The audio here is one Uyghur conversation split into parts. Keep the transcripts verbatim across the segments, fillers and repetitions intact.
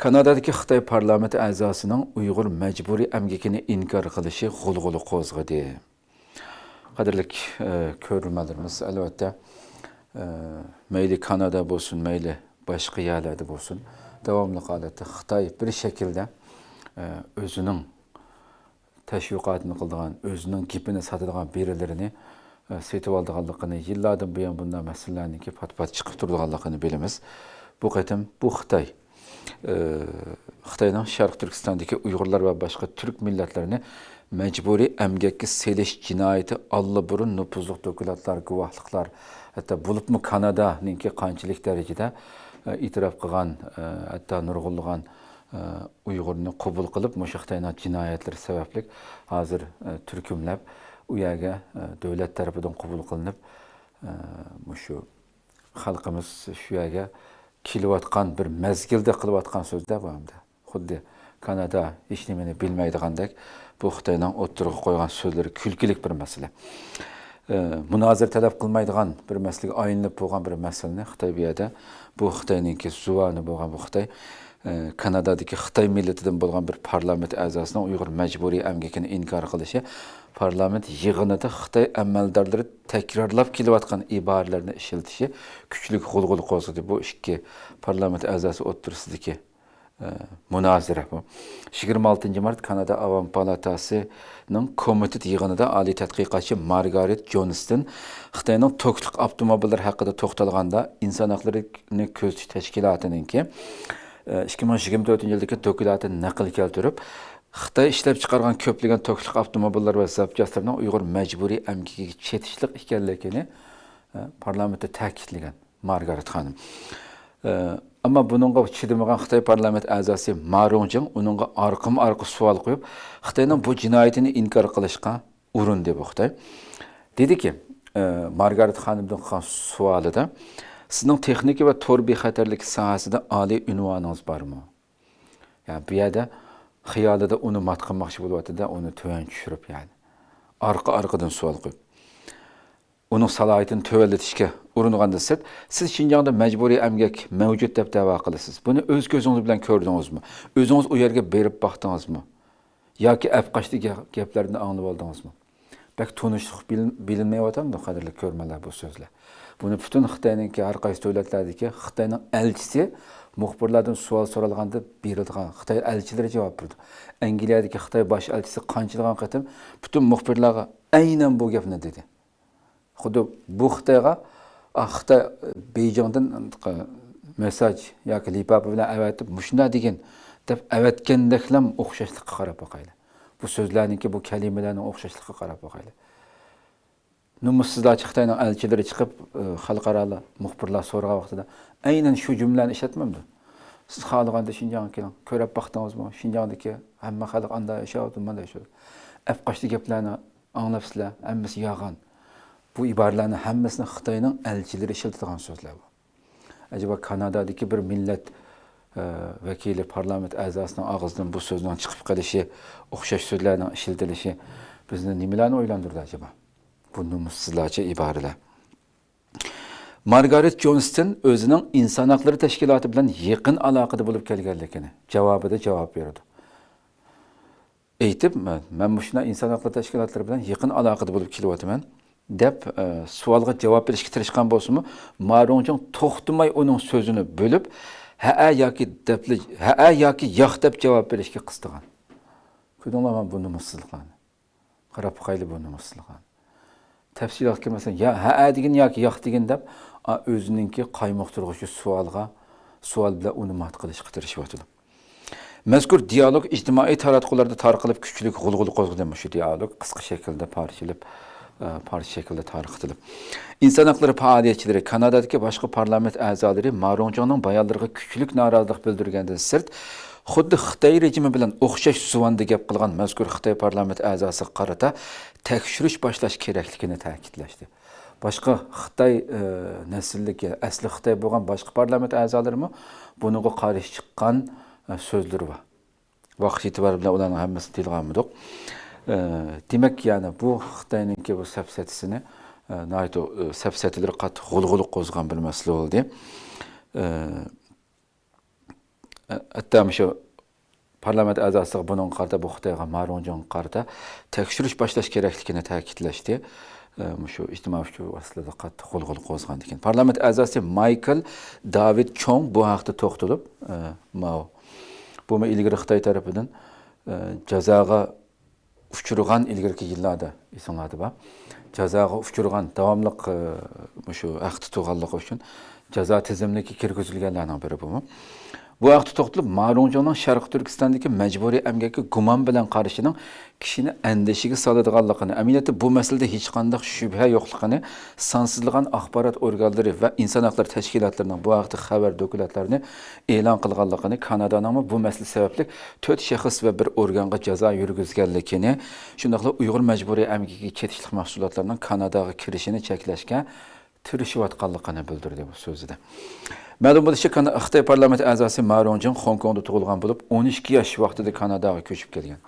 كانادادىكى خىتاي پارلامېنت ئەزاسىنىڭ ئۇيغۇر مەجبۇرىي ئەمگىكىنى ئىنكار قىلىشى غۇلغۇلا قوزغىدى. قەدىرلىك، ئە، كۆرۈرمەنلىرىمىز، ئەلۋەتتە، ئە، مەيلى كانادا بولسۇن، مەيلى باشقا يەرلەردە بولسۇن، داۋاملىق ھالەتتە خىتاي بىر شەكىلدە، ئە، ئۆزىنىڭ تەشۋىقاتىنى قىلىدىغان، ئۆزىنىڭ گېپىنى ساتىدىغان بىرىلىرىنى، ئە، سېتىۋالىدىغانلىقىنى، يىللاردىن بۇيان بۇنداق مەسىلىلەرنىڭكى پات-پات چىقىپ تۇرىدىغانلىقىنى بىلىمىز. بۇ قېتىم بۇ خىتاي، ئە، خىتاينىڭ شەرقىي تۈركىستاندىكى ئۇيغۇرلار ۋە باشقا تۈرك مىللەتلىرىنى مەجبۇرىي ئەمگەككە سېلىش جىنايىتى ئاللىبۇرۇن نوپۇزلۇق دوكلاتلار، گۇۋاھلىقلار، ھەتتا بولۇپمۇ كانادانىڭكى قانچىلىك دەرىجىدە، ئە، ئېتىراپ قىلغان، ئە، ھەتتا نۇرغۇنلىغان ئۇيغۇرنى قوبۇل قىلىپ، مۇشۇ خىتاينىڭ جىنايەتلىرى سەۋەبلىك ھازىر، ئە، تۈركۈملەپ، ئۇ يەرگە، ئە، دۆلەت تەرىپىدىن قوبۇل قىلىنىپ، ئە، مۇشۇ خەلقىمىز شۇ يەرگە كېلىۋاتقان بىر مەزگىلدە قىلىۋاتقان سۆزلەر بۇ ئەمدى. خۇددى كانادا ھېچنېمىنى بىلمەيدىغاندەك، بۇ خىتاينىڭ ئوتتۇرىغا قويغان سۆزلىرى كۈلكىلىك بىر مەسىلە. ئە، مۇنازىرە تەلەپ قىلمايدىغان بىر مەسىلىگە ئايلىنىپ بولغان بىر مەسىلىنى خىتاي بۇ يەردە، بۇ خىتاينىڭكى زۇۋانى بولغان بۇ خىتاي، ئە، كانادادىكى خىتاي مىللىتىدىن بولغان بىر پارلامېنت ئەزاسىنىڭ ئۇيغۇر مەجبۇرىي ئەمگىكىنى ئىنكار قىلىشى، پارلامېنت يىغىنىدا خىتاي ئەمەلدارلىرى تەكرارلاپ كېلىۋاتقان ئىبارىلەرنى ئىشلىتىشى كۈچلۈك غۇلغۇلا قوزغىدى. بۇ ئىككى پارلامېنت ئەزاسى ئوتتۇرىسىدىكى ئە، مۇنازىرە بۇ. يىگىرمە ئالتىنچى مارت كانادا ئاۋام پالاتاسىنىڭ كومىتېت يىغىنىدا ئالىي تەتقىقاتچى مارگارېت جونستون خىتاينىڭ توكلۇق ئاپتوموبىللىرى ھەققىدە توختالغاندا، ئىنسان ھەقلىرىنى كۆزىتىش تەشكىلاتىنىڭكى، ئە، ئىككى مىڭ يىگىرمە تۆتىنچى يىلدىكى دوكلاتىنى نەقىل كەلتۈرۈپ، خىتاي ئىشلەپچىقارغان كۆپلىگەن توكلۇق ئاپتوموبىللار ۋە زاپچاسلىرىنىڭ ئۇيغۇر مەجبۇرىي ئەمگىكىگە چېتىشلىق ئىكەنلىكىنى، ئە، پارلامېنتتا تەكىتلىگەن. مارگارېت خانىم. ئە، ئەمما بۇنىڭغا چىدىمىغان خىتاي پارلامېنت ئەزاسى ما رۇڭجىڭ ئۇنىڭغا ئارقىمۇ ئارقا سوئال قويۇپ، خىتاينىڭ بۇ جىنايىتىنى ئىنكار قىلىشقا ئۇرۇندى بۇ خىتاي. دېدىكى، ئە، مارگارېت خانىمدىن قىلغان سوئالىدا، سىزنىڭ تېخنىكا ۋە تور بىخەتەرلىكى ساھەسىدە ئالىي ئۇنۋانىڭىز بارمۇ؟ يەنى بۇ يەردە خىيالىدا ئۇنى مات قىلماقچى بولۇۋاتىدۇ، ئۇنى تۆۋەن چۈشۈرۈپ، يەنى ئارقا-ئارقىدىن سوئال قويۇپ. ئۇنىڭ سالاھىيىتىنى تۆۋەنلىتىشكە ئۇرۇنغاندىن سىرت، سىز شىنجاڭدا مەجبۇرىي ئەمگەك مەۋجۇت دەپ دەۋا قىلىسىز. بۇنى ئۆز كۆزىڭىز بىلەن كۆردىڭىزمۇ؟ ئۆزىڭىز ئۇ يەرگە بېرىپ باقتىڭىزمۇ؟ ياكى ئەپقاچتى گە-، گەپلەرنى ئاڭلىۋالدىڭىزمۇ؟ بەك تونۇشلۇق بىلىن-، بىلىنمەيۋاتامدۇ، قەدىرلىك كۆرۈرمەنلەر، بۇ سۆزلەر؟ بۇنى پۈتۈن خىتاينىڭكى، ھەر قايسى دۆلەتلەردىكى خىتاينىڭ ئەلچىسى مۇخبىرلاردىن سوئال سورالغاندا بېرىدىغان، خىتاي ئەلچىلىرى جاۋاب بېرىدۇ. ئەنگلىيەدىكى خىتاي باش ئەلچىسى قانچىلىغان قېتىم پۈتۈن مۇخبىرلارغا ئەينەن بۇ گەپنى دېدى. خۇددى بۇ خىتايغا، «ئا، خىتاي بېيجىڭدىن مېسساژ ياكى لىپاپا بىلەن ئەۋەتىپ، مۇشۇنداق دېگىن» دەپ ئەۋەتكەندەكلەم ئوخشاشلىققا قاراپ باقايلى. بۇ سۆزلەرنىڭكى، بۇ كەلىمىلەرنىڭ ئوخشاشلىقىغا قاراپ باقايلى. نومۇسسىزلارچە خىتاينىڭ ئەلچىلىرى چىقىپ، ئى، خەلقئارالىق مۇخبىرلار سورىغان ۋاقتىدا ئەينەن شۇ جۈملىلەرنى ئىشلەتمەمدۇ؟ «سىز خالىغاندا شىنجاڭغا كېلىڭ، كۆرۈپ باقتىڭىزمۇ؟ شىنجاڭدىكى ھەممە خەلق ئانداق ياشاۋاتىدۇ، مانداق ياشاۋاتىدۇ.» ئەپقاچتى گەپلەرنى ئاڭلاپسىلەر، ھەممىسى يالغان. بۇ ئىبارىلەرنىڭ ھەممىسىنى خىتاينىڭ ئەلچىلىرى ئىشلىتىدىغان سۆزلەر بۇ. ئەجەبا، كانادادىكى بىر مىللەت، ئە، ۋەكىلى، پارلامېنت ئەزاسىنىڭ ئاغزىدىن بۇ سۆزنىڭ چىقىپ قېلىشى، ئوخشاش سۆزلەرنىڭ ئىشلىتىلىشى بىزنى نېمىلەرنى ئويلاندۇرىدۇ ئەجەبا؟ بۇ نومۇسسىزلارچە ئىبارىلەر. مارگارېت جونستون ئۆزىنىڭ ئىنسان ھەقلىرى تەشكىلاتى بىلەن يېقىن ئالاقىدە بولۇپ كەلگەنلىكىنى جاۋابىدا جاۋاب بېرىدۇ. ئېيتىپ، مەن، مەن مۇشۇنداق ئىنسان ھەقلىرى تەشكىلاتلىرى بىلەن يېقىن ئالاقىدە بولۇپ كېلىۋاتىمەن، دەپ، ئە، سوئالغا جاۋاب بېرىشكە تىرىشقان بولسىمۇ، ما رۇڭجىڭ توختىماي ئۇنىڭ سۆزىنى بۆلۈپ، ھەئە ياكى دەپلا-، ھەئە ياكى ياق دەپ جاۋاب بېرىشكە قىستىغان. كۆردۈڭلارمۇ بۇ نومۇسسىزلىقلارنى؟ قاراپ باقايلى بۇ نومۇسسىزلىقلارنى. تەپسىلاتقا كىرمەسەم، يا ھەئە دېگىن ياكى ياق دېگىن دەپ، ئا، ئۆزىنىڭكى قايمۇقتۇرغۇچى سوئالغا، سوئال بىلەن ئۇنى مات قىلىشقا تىرىشىۋاتىدۇ. مەزكۇر دىيالوگ ئىجتىمائىي تاراتقۇلاردا تارقىلىپ، كۈچلۈك غۇلغۇلا قوزغىدى. مۇشۇ دىيالوگ قىسقا شەكىلدە پارچىلىپ، ئە، پارچە شەكلىدە تارقىتىلىپ. ئىنسان ھەقلىرى پائالىيەتچىلىرى، كانادادىكى باشقا پارلامېنت ئەزالىرى ما رۇڭجىڭنىڭ بايانلىرىغا كۈچلۈك نارازىلىق بىلدۈرگەندىن سىرت، خۇددى خىتاي رېجىمى بىلەن ئوخشاش زۇۋاندا گەپ قىلغان مەزكۇر خىتاي پارلامېنت ئەزاسىغا قارىتا تەكشۈرۈش باشلاش كېرەكلىكىنى تەكىتلەشتى. باشقا خىتاي، ئە، نەسىللىك، ئەسلى خىتاي بولغان باشقا پارلامېنت ئەزالىرىمۇ بۇنىڭغا قارشى چىققان، ئە، سۆزلىرى بار. ۋاقىت ئېتىبارى بىلەن ئۇلارنىڭ ھەممىسىنى تىلغا ئالمىدۇق. ئە، دېمەك، يەنى بۇ خىتاينىڭكى بۇ سەپسەتىسىنى، ئە، ناھايىتى، ئە، سەپسەتىلىرى قاتتىق غۇلغۇلا قوزغىغان بىر مەسىلە بولدى. ئە، ھەتتا مۇشۇ پارلامېنت ئەزاسىغا بۇنىڭغا قارىتا، بۇ خىتايغا، ما رۇڭجۇڭغا قارىتا تەكشۈرۈش باشلاش كېرەكلىكىنى تەكىتلەشتى. ئە، مۇشۇ ئىجتىمائىي ئۇچۇر ۋاسىتىلىرىدە قاتتىق غۇلغۇلا قوزغاندىكەن. پارلامېنت ئەزاسى مايكل داۋىد چوڭ بۇ ھەقتە توختىلىپ، ئە، ماۋۇ، بۇمۇ ئىلگىرى خىتاي تەرىپىدىن، ئە، جازاغا ئۇچرىغان ئىلگىرىكى يىللاردا، ئېسىڭلاردا بار، جازاغا ئۇچرىغان، داۋاملىق، ئە، مۇشۇ ھەق تۇتۇلغانلىقى ئۈچۈن جازا تىزىملىكىگە كىرگۈزۈلگەنلەرنىڭ بىرى بۇمۇ. بۇ ھەقتە توختىلىپ، ما رۇڭجۇڭنىڭ شەرقىي تۈركىستاندىكى مەجبۇرىي ئەمگەككە گۇمان بىلەن قارىشىنىڭ كىشىنى ئەندىشىگە سالىدىغانلىقىنى، ئەمەلىيەتتە بۇ مەسىلىدە ھېچقانداق شۈبھە يوقلۇقىنى سانسىزلىغان ئاخبارات ئورگانلىرى ۋە ئىنسان ھەقلىرى تەشكىلاتلىرىنىڭ بۇ ھەقتە خەۋەر دوكلاتلىرىنى ئېلان قىلغانلىقىنى، كانادانىڭمۇ بۇ مەسىلە سەۋەبلىك تۆت شەخس ۋە بىر ئورگانغا جازا يۈرگۈزگەنلىكىنى، شۇنداقلا ئۇيغۇر مەجبۇرىي ئەمگىكىگە كېتىشلىق مەھسۇلاتلارنىڭ كاناداغا كىرىشىنى چەكلەشكە تىرىشىۋاتقانلىقىنى بىلدۈردى بۇ سۆزىدە. مەلۇم بولۇشىچە، كانا-، خىتاي پارلامېنت ئەزاسى ما رۇڭجىڭ خوڭكوڭدا تۇغۇلغان بولۇپ، ئون ئىككى ياش ۋاقتىدا كاناداغا كۆچۈپ كەلگەن.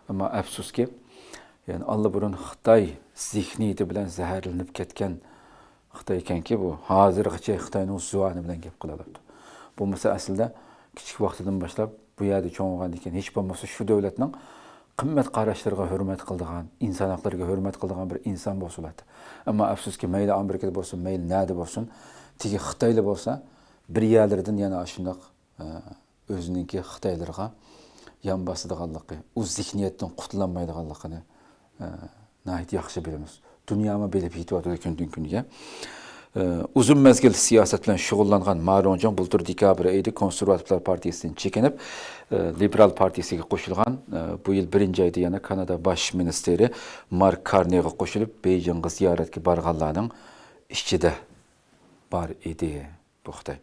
ئەمما ئەپسۇسكى، يەنى ئاللىبۇرۇن خىتاي زېھنىيىتى بىلەن زەھەرلىنىپ كەتكەن خىتاي ئىكەنكى، بۇ ھازىرغىچە خىتاينىڭ زۇۋانى بىلەن گەپ قىلالاپتۇ. بولمىسا ئەسلىدە كىچىك ۋاقتىدىن باشلاپ بۇ يەردە چوڭ بولغاندىن كېيىن، ھېچ بولمىسا شۇ دۆلەتنىڭ قىممەت قاراشلىرىغا ھۆرمەت قىلىدىغان، ئىنسان ھەقلىرىگە ھۆرمەت قىلىدىغان بىر ئىنسان بولسا بولاتتى. ئەمما ئەپسۇسكى، مەيلى ئامېرىكىدا بولسۇن، مەيلى نەدە بولسۇن، تېگى خىتايلا بولسا، بىر يەرلىرىدىن يەنە ئاشۇنداق، ئە، ئۆزىنىڭكى خىتايلىرىغا يان باسىدىغانلىقى، ئۇ زېھنىيەتتىن قۇتۇلالمايدىغانلىقىنى، ئە، ناھايىتى ياخشى بىلىمىز. دۇنيامۇ بىلىپ يېتىۋاتىدۇ كۈندىن كۈنگە. ئە، ئۇزۇن مەزگىل سىياسەت بىلەن شۇغۇللانغان ما رۇڭجىڭ بۇلتۇر دېكابىر ئېيىدا كونسېرۋاتىپلار پارتىيىسىدىن چېكىنىپ، ئە، لىبېرال پارتىيىسىگە قوشۇلغان. ئە، بۇ يىل بىرىنچى ئايدا يەنە كانادا باش مىنىستىرى مارك كارنىغا قوشۇلۇپ، بېيجىڭغا زىيارەتكە بارغانلارنىڭ ئىچىدە بار ئىدى. بۇ خىتاي.